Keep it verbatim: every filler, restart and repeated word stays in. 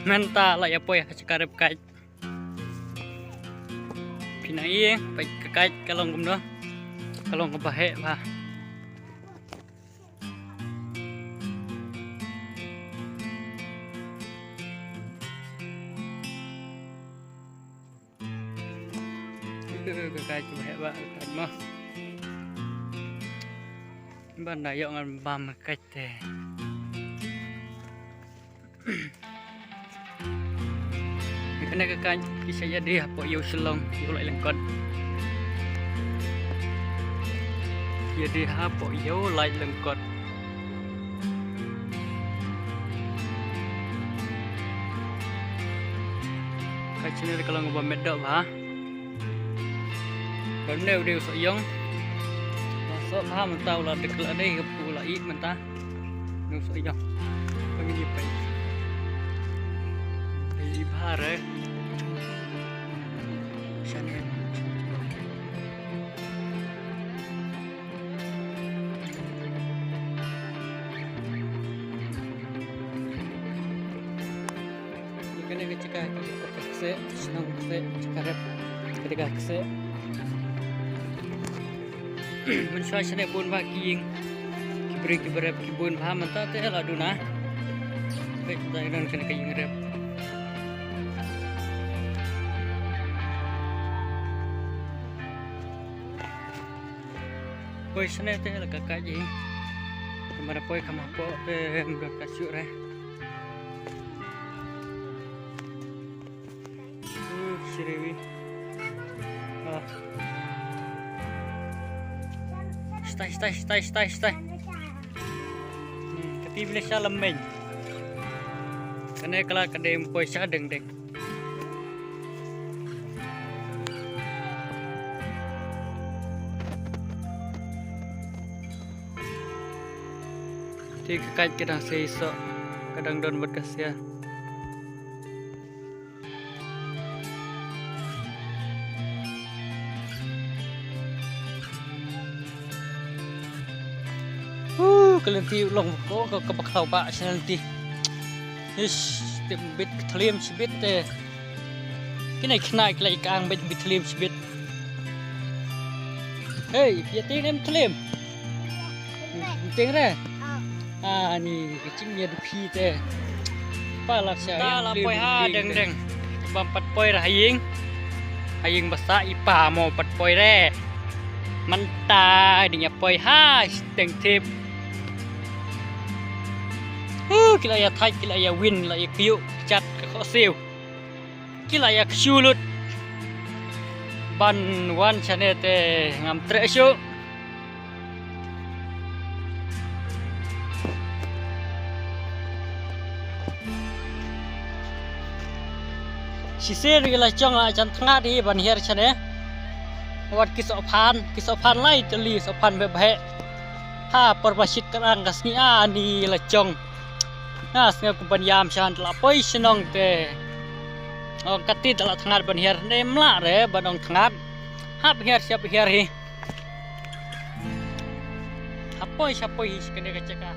Mynta la ïa poi ha ka jaka rep kait. Phi nang ïeng, peit ka kait ka long kumno. Ka long kaba heh bha. Ka kait kaba heh bha ka kait mo. Ban da ïoh ngan bam ka kait te. Kane ka kait ki sa ïadie hapoh ïew Shillong, ïew Laitlangkot. Ïadie hapoh ïew Laitlangkot. Ka channel ka long ba met doh bha. Ka ne u dei u soh ïong. La soh bha mynta u la dek la dei ka pu la ih mynta. Ne u soh ïong. Ka ngi peit. Dei bha re. Shan ne. Kane ka jaka ka jaka kseh, shnong kseh, jaka rep, ka jaka kseh. Mynshuwa shane bun bha ki ïing, ki briew ki brep ki bun bha, mynta te la duna. Peit, da don kane ka ïing rep. Poi shane te la ka kait hi. Kamar poi kam hapoh te mdon ka shuh re. Uh, shiriwi. Ah. Stai, stai, stai, stai, stai. Hmm, kati village sha Lameng. Kane ka la ka dei poi sha Dengdeng. Te ka kait ka dang sei soh, ka dang don bad ka sia. Uh, ka lynti u long ko ka, ka bakhlaw ba sha lynti. Ish, te bit ka thliem shibit te. Kine khynnah ki la ïa kang bit bit thliem shibit. Hey, phi ïa tieng ne em thliem? Tieng re? Ah, ni ka jingmia da phi te. Pa la sha. Ta la poi ha Dengdeng. Bam pat poi ra ha ïing. Ha ïing ba sah i pa mo pat poi re. Mynta dang ïa poi ha Dengthep. Huh, ki la ïa thait, ki la ïa win, la ïa kyiuh jat ka khohsiew. Ki la ïa ksu lut. Ban wan shane te ngam treh shuh. Shisien ki la jong la jan thngat hi ban hiar shane. Wat ki sohphan, ki sohphan lai tylli sohphan beh beh. Ha por ba shit ka rang ka sngi ani la jong. Nga sngew kum ban ïam shan la poi shnong te. Ong kati da la thngat ban hiar ne mla re ban ong thngat. Hap hiar siap hiar hi. Hap poi sha poi hi kane ka jaka.